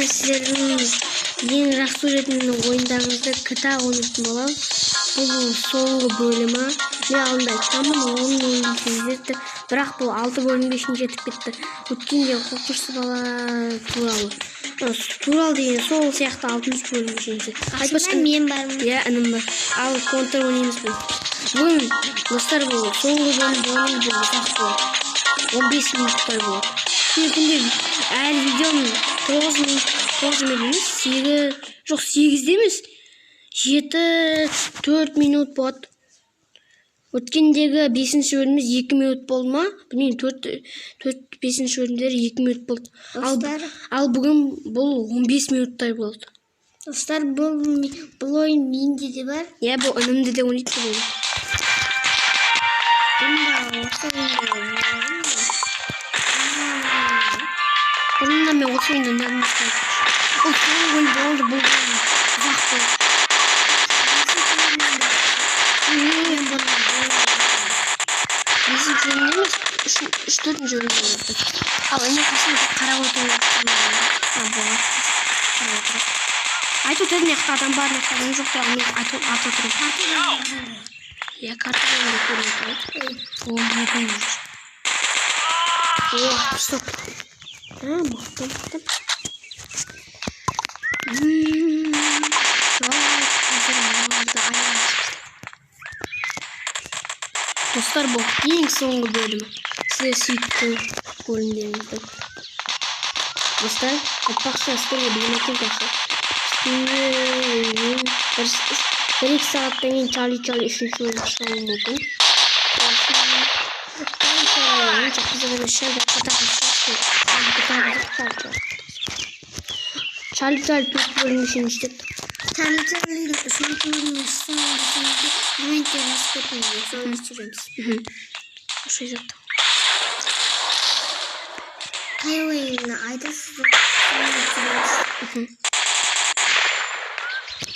Сіздердің ең жақсы көретін ойындарыңызды GTA ойнайтын боламыз. Бұл соңғы бөлімі. Мен алдында айтқанмын, 10 бөлім, бірақ бұл 6 бөлімге шейін жетіп кетті. Өткенде қорқынышты бала туралы деген сол сияқты 6 бөлімге шейін жетті. Қасымда мен бармын. Иә, інім бар. Ал Контр ойнаймыз бүгін. Бүгін, достар, бұл соңғы бөлім болғанымен, бұл ұзақ болады. 15 минуттай болады. Мен күнде әр видеом 9 минут, 9 минут емес, 8, жоқ, 8 емес, 7, 4 минут болады. Өткендегі 5 бөліміміз 2 минут болды ма? Білмеймін, 4, 4, 5 бөлімдері 2 минут болды. Ал, Достар, ал бүгін бұл 15 минуттай болды. Достар, бұл ойын менде де бар. Иә, бұл інімді де ойнайды бұл. Бұнда осы ойынды ойнадым. Бұрында мен осы ойынды ойнадым. Бұл соңғы бөлім болды, бұл бөлім ұзақ болды. Мен бұны Бесінші бөлім емес, үш, төртінші бөлім болды. Ал іні қасында қарап отыру. А, болады. Қарап отырады. Айтып отырады, мына жақта адам бар, мына жақта адам жоқ туралы мен айтып отырмын. Иә, картадан да көрініп тұрады. О, мына жүр. О, стоп. А, мықты, мықты. Қазір мыналарды аяғымыз. Достар, бұл ең соңғы бөлімі. Сіздер сүйікті бөлімдеріңіздің. Достар, айтпақшы, сіздерге білмейтін болса, үстінде 1-2 сағаттан кейін Чарли Чарли үшінші бөлім шығуы мүмкін. Чарли Чарли онша қызық емес шығар, бірақ та қызық шығар. Чарли Чарли Чарли төрт бөлімге шейін жетеді. Чарли Чарлидің үшінші бөлімі шықсын десеңіз, комментте жазып кетіңіздер, соны түсіреміз. Ошо зат. Қай ойынны айтасыздар, соны түсіреміз.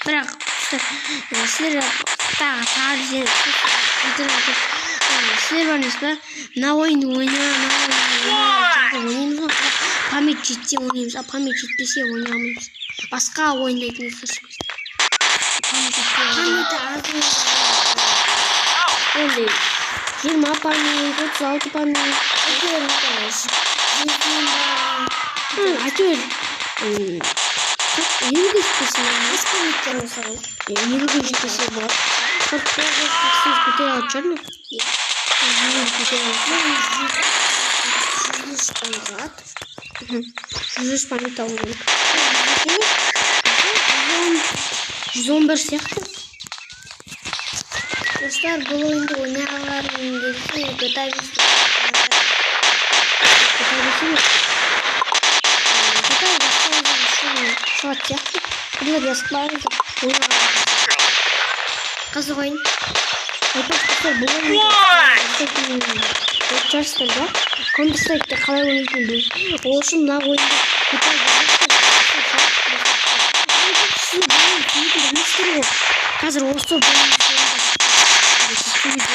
Бірақ достар, сіздер тағы сіздер бар емес па, мына ойынды ойна, мына ойынды ойна, ойнаймыз ғой, бірақ память жетсе ойнаймыз, а память жетпесе ойнай алмаймыз. Басқа ойын айтыңыздар сол кезде. Память жетпей Памяті аз. Ондай 20 память, 36 память. Әйтеуір 100-ден ба. Әйтеуір 50-ге жетпесе. Бес памяттер болса болды. 50-ге жетпесе болады. 49, 48 көтере алатын шығармын. Иә. 50 көтере алатын. 100-ге шыққан болады. 100 память алу керек. 100 емес, 111 сияқты. Достар, бұл ойынды ойнағыларың келсе, GTA 5. GTA 5 емес. GTA басқа ойындар шығатын сияқты. Біреулер жазып қойыңыздар. Ойнағыларың. Қызық ойын. Айтпақшы, достар, бұл ойынды шығарсыздар да, Counter Strike'ты қалай ойнайтынын білесіз. Ол үшін мына ойынды GTA сіз бұны білмейсіздер ғой. Қазір осы бөлімнің соңында.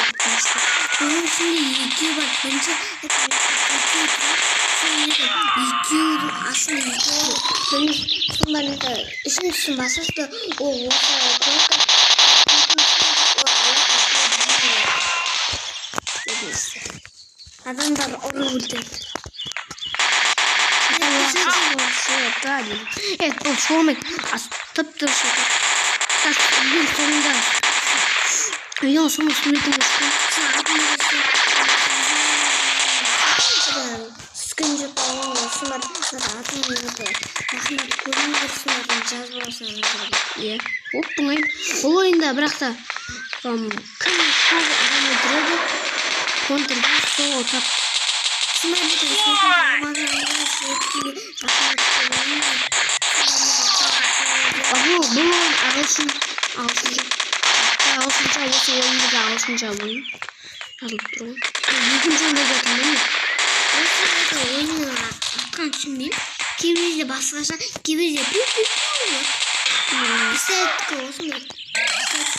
Бұның ішінде екеу бар. Бірінші екеу тұрады. Сосын екеудің астында екеу. Сосын барып үшіншісін басасыз да, ол осы кнопка, төртіншісін ол аяқ. Адамдар ұрып өлтіреді. Е, бұл шуамайды. Тып тыныш отыр. Үйдің соңында, үйдің соңында суретін қосқан. Сен атын скриншот алған, сосын барып атын жақындап көріңдер, сосын жазып алсаңыздар. Иә, оп оңай бұл ойында, бірақ та кім көп адам өлтіреді контрда, сол ұтады. Сосын барып суретін алмасаңыз, суретке жақындап көріңдер. Бұл ойын ағылшынша, ағылшынша. Осы ойында да ағылшынша ойын жазылып тұр ғой. Екінші ойында жатырмын мен. Осы ойынның атқан түсінбеймін. Кейбір жерде басқаша, кейбір жерде пиу пиу пиу болады. Пистолетке осындай.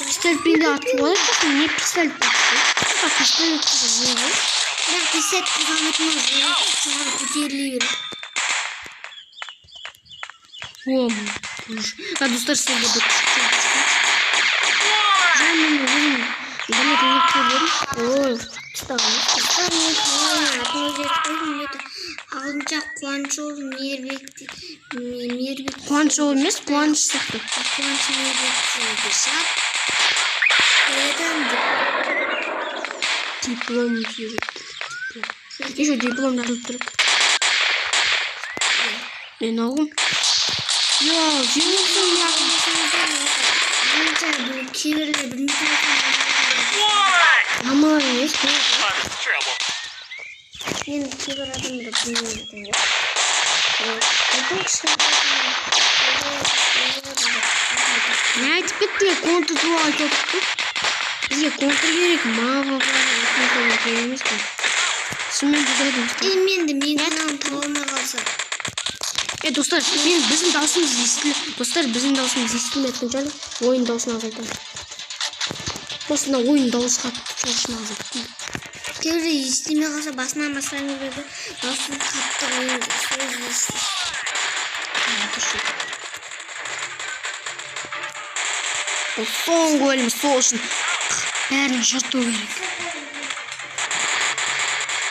Пистолетпен де атып болады, сосын не пистолет, а пистолет не ғой. Бірақ пистолет қолданатын жоғары көтеріле береді. О, а достар, сіздерге бір жаңа мен өзім бір рет ойнап көрдім. Ой, ұстаған. Достар, мен каналымның атын өзгертіп қойдым. Это ағылшынша Қуанышұлы Мейірбек, Мейірбек. Қуанышұлы емес, Қуаныш сияқты. Қуаныш Мейірбек деп шығады. Это Диплом керек. Еще диплом жазылып тұр. Мен оғым. Я, жеңілсің я. Ағылшынша бұл кейбіреулер білмейтін. Мамалар емес, бұл. Мен кейбір адамдар білмейді екен ғой. Мүмкін кішкентай. Не айтып кеттің, контр туралы айтып отырмын. Бізге контр керек, мава бар, осындай керек емес қой. Сонымен жүзеді. И мен де менің каналым таба алмай қалса. Е, достар, мен біздің дауысымыз естіл, достар, біздің дауысымыз естілмей жатқан шығар. Ойын дауысын азайтамын. Осында ойын дауысы қатты, сол үшін азайттым. Кейбіреулер естімей қалса, басынан бастан келеді. Дауысын қатты қойыңыз, сол естисіз. Дұрыс. Бұл соңғы бөлім, сол үшін бәрін жырту керек.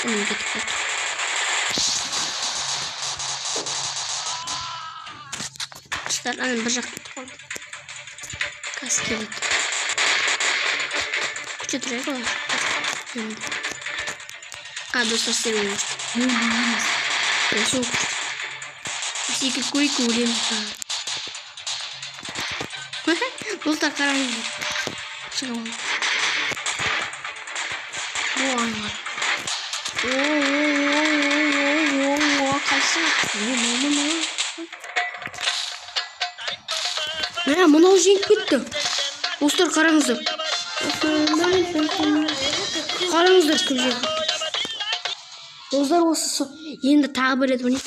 Ойын кетіп қалды. Достар, ана бір жақ кетіп қалды. Қазір келеді. Күте тұрайық олар. Енді. А, достар, сіздер ойнайсыз. Сол. Екі көрейік, өлеміз. Достар, қараңыздар. Шығып алды. О, аңғар. О, о, о, о, о, о, қайсы? О, мынау, мынау. Мә, мынау жеңіп кетті. Достар, қараңыздар. Қараңыздар, кім жеңіп кетті. Достар, осы енді тағы бір рет ойнайық.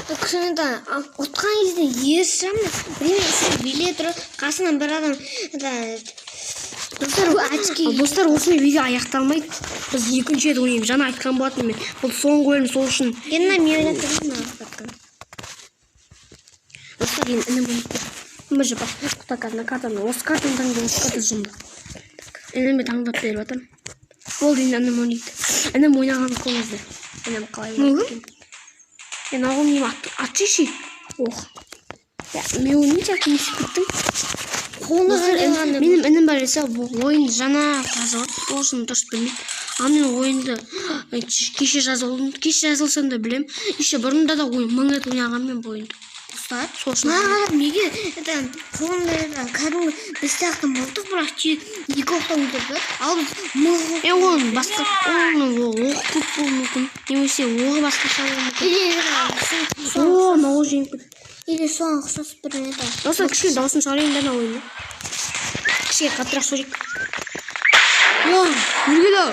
Кішкентай ұтқан кезде ерсі шығамын. Біреу биле тұрып, қасынан бір адам Достар, очки. Достар, осымен видео аяқталмайды. Біз екінші рет ойнаймыз. Жаңа айтқан болатынмын мен. Бұл соңғы бөлім, сол үшін. Енді мен ойнап тұрмын, мына. Достар, енді інім ойнайды. Бір же тоқта, қазір картаны, осы картаны таңдап, осы карта жұмды. Ініме таңдап беріп жатырмын. Болды, енді інім ойнайды. Інім ойнағанын көріңіздер. Інім қалай ойнайды екен. Мен оғым нем атшы. Ох. Я, мен ойнайын сияқты не істеп кеттім. Қолына Достар, менің інім бар десе, бұл ойын жаңа жазып алды, сол үшін дұрыс білмейді. Ал мен ойынды кеше жазып алдым. Кеше жазылсам да білемін. Еще бұрында да ойын мың рет ойнағанмын мен бұл ойынды. Достар, Сол үшін. Мына қарап, неге это қолында это кәдімгі біз сияқты мылтық, бірақ екі оқтан өлтірді. Ал біз мылтық Е, оның басқа, оның оқ көп болуы мүмкін. Немесе оғы басқаша болуы мүмкін. Или О, мынау жеңіп кетті. Или соған ұқсас бір это. Достар, кішкене дауысын шығарайын да мына ойынды. Кішкене қаттырақ сөйлейік. О, бергелі.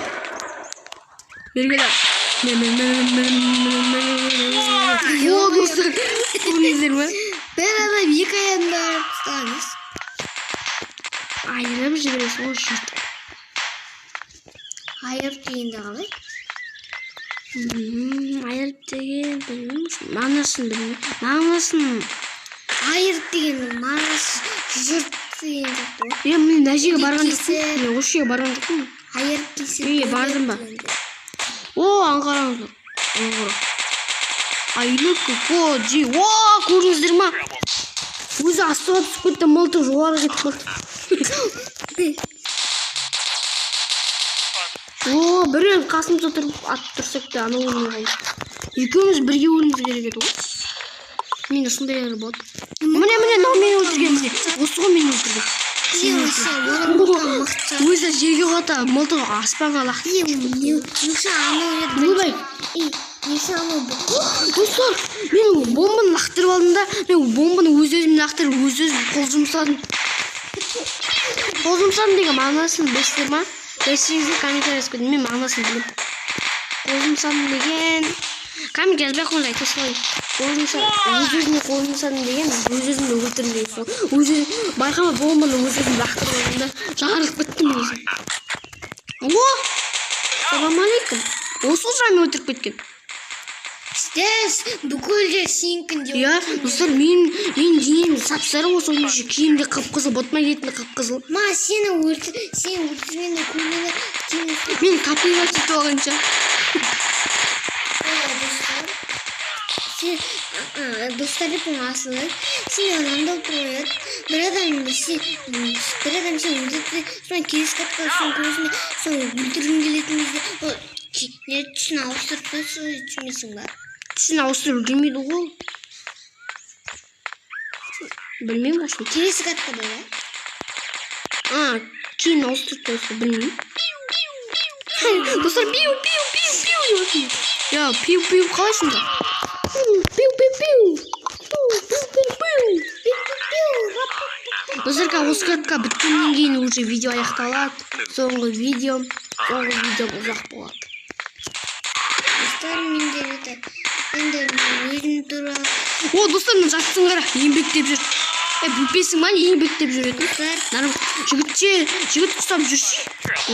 Бергелі. О, достар, көрдіңіздер ме? Бір адам екі аяғын да айырып тастаған емес. Айырып жібересің ғой, жыртып. Айырып дегенде қалай? Айырып деген білмеймін, мағынасын білмеймін. Мағынасын. Айырып деген мағынасы жырт деген сияқты ғой. Е, мен мына жерге барған жоқпын. Кесіп. Мен осы жерге барған жоқпын. Айырып кесіп. Е, бардым ба? дегенде. О, аңғараңыздар. Аңғара. Айлық коджи. О, көрдіңіздер ма? Өзі астыға түсіп кетті, мылтық жоғары кетіп қалды. О, біреу қасымызда тұрып атып тұрсақ та, анау өлмей қалды. Екеуміз бірге өлуіміз керек еді ғой. Менде сондайлар болады. Міне, міне, мынау мені өлтірген, міне. Осы ғой мені өлтірген. Өзі жерге құлата, мылтығы аспанға лақтырды. Ойбай. Достар, мен бомбаны лақтырып алдым да, мен бомбаны өз өзіме лақтырып, өз өзім қол жұмсадым. Қол жұмсадым деген мағынасын білесіздер ма? Білсеңіздер, комментарий жазып кетіңдер, мен мағынасын білемін. Қол жұмсадым деген, коммент жазбай ақ қойыңыз, айта салайын. Қол жұмсадым, өз өзіме қол жұмсадым деген, өз өзімді өлтірдім деген сол. Өз өзім, байқамай бомбаны өз өзім лақтырып алдым да, жарылып кеттім өзім. О! Салам алейкум. Осы ғой жаңа өлтіріп кеткен. Дәс, бүкіл жер сенікінде. Иә, достар, мен денем сап сары ғой, соның іші киім де қып қызыл, ботма киетін де қып қызыл. Ма, сені өлтір, сені өлтіргенде көйлегі киім. Мен копировать етіп алғанша. Достар, сен, достар деп асылы сен анандай болып тұр ғой, бір адам сен, бір адам сені өлтірді, содан келесі катка сен көресің де, соны өлтіргің келетін кезде ол не түсін ауыстырып тастаса, түсінбейсің ба? Түсін ауыстырып үлгермейді ғой. Білмеймін, в общем. Келесі каткада да. А, кейін ауыстырып тастаса, білмеймін. Достар, пиу, пиу, пиу, пиу деп жатырмын. Я, пиу, пиу қалай сонда? Пиу, пиу, пиу. Пиу, пиу, пиу, пиу. Достар, қазір осы катка біткеннен кейін уже видео аяқталады. Соңғы видео ұзақ болады. Достар, менде это енді мен өзім туралы. О, достар, мына жастың қара, еңбектеп жүр. Е, бөпесің ба, не еңбектеп жүретін? Достар. Нарым, жігітше, жігіт ұқсап жүрші.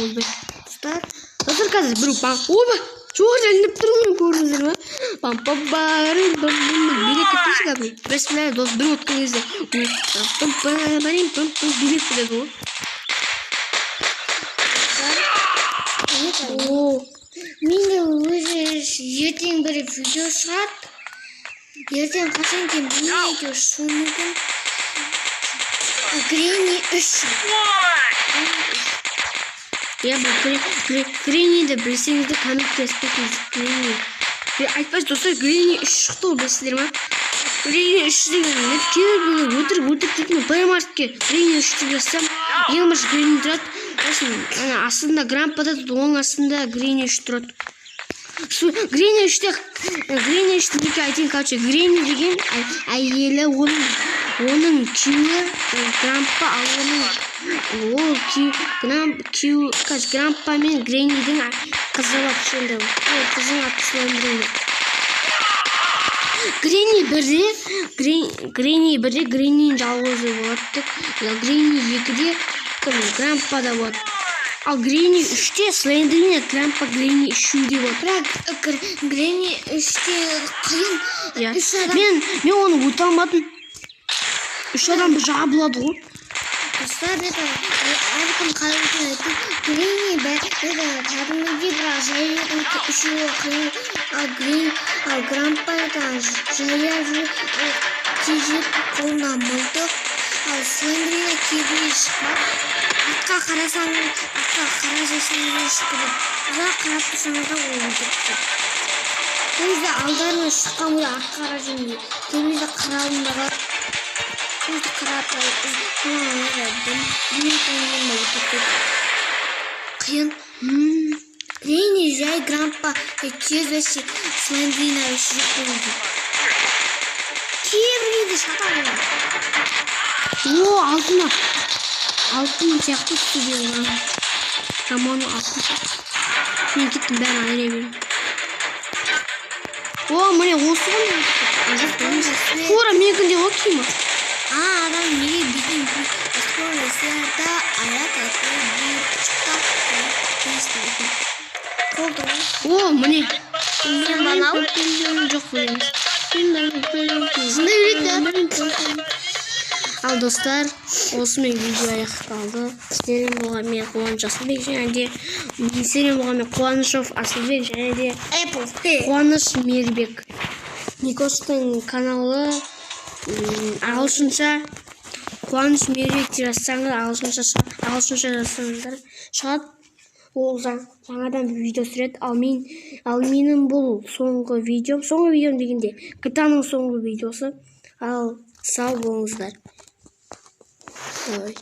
Ойбай. Достар. Достар, қазір біреу пам. Ойбай, жоқ, ілініп тұрмын, көрдіңіздер ма? Пам пам барым пам пам пам билеп кетпейсің кәдімгі. Білесіз дос, біреу өткен кезде пам пам барим пам пам билеп кетеді ғой. Достар, это О, менде өзі ертең бір видео шығады. Ертең қашан екенін білмеймін, әйтеуір шығуы мүмкін. Гренни 3 шығады. Иә, бұл Гренниді білсеңіздер, комментке жазып кетіңіз. Гренни. Айтпашы, достар, Гренни 3 шықты ғой, білесіздер ма? Гренни 3 деген не? Кейбіреулер өтірік өтірік дейтін. Плей Маркетке Гренни 3 деп жазсам, ең бірінші Гренни тұрады. Сосын ана астында Грандпа тұрады, оның астында Гренни 3 тұрады. Гренни 3-те, Гренни 3-ті неге айтайын, короче, Гренни деген әйелі, оның күйеуі Грандпа, ал оның ол күй Грам күйеуі, короче, Грандпа мен Греннидің қызы бар кішкентай. Ол қыздың аты Слендрина. Гренни 1-де, Гренни 1-де Греннидің жалғызы болады деп, ал Гренни 2-де кім, Грандпа да болады. Ал Гренни 3-те Слендрина, Грандпа, Гренни үшеуі де болады. Бірақ Гренни 3-те қиын. Иә. Үш адам. Мен оны өте алмадым. Үш адам бір жабылады ғой. Достар, это әркім қалай екенін айтты. Гренни это кәдімгідей, бірақ жаяу үшеуі қиын. Ал Грен, ал Грандпа это жаяу жүр, ол тез жетіп, қолына мылтық. Ал Слендрина кейбіреу шықпады. Артқа қарасаң, артқа қара жүрсеңіз шығып кетеді. Ұзақ қарап тұрсаңыз да, ол өлтіріп тастайды. Ол кезде алдарына шыққан бойда артқа қарап жүрмейді. Кейбір кезде қарауында қалады. Сол жерде қарап бір минуттан кейін ба өлтіріп кетеді. Қиын. Гренни жай, Грандпа тез, вообще Слендрина вообще жоқ болуы. Кейбір кезде шатады олар. О, алтын, алтын сияқты түсті деген. Жаман алтын сияқты. Мен кеттім, бәрін айыра беремін. О, міне осы ғой мен. А, жоқ, бұл емес. Тура менікіндей ғой киімі. А, адам неге бүйтіп скорость, а я такой қолды ғой. О, міне. Сен балау? Жоқ, бұл емес. Сондай үйретті. Ал достар, осымен видео аяқталды. Сіздермен болған мен, Қуаныш Асылбек, және де сіздермен болған мен, Қуанышов Асылбек, және де Apple. Қуаныш Мейірбек. Никостың каналы ағылшынша Қуаныш Мейірбек деп жазсаңыз, ағылшынша жазсаңыздар шығады. Ол жаңадан бір видео түсіреді. Ал менің бұл соңғы видеом, соңғы видеом дегенде GTA-ның соңғы видеосы. Ал сау болыңыздар. Давай.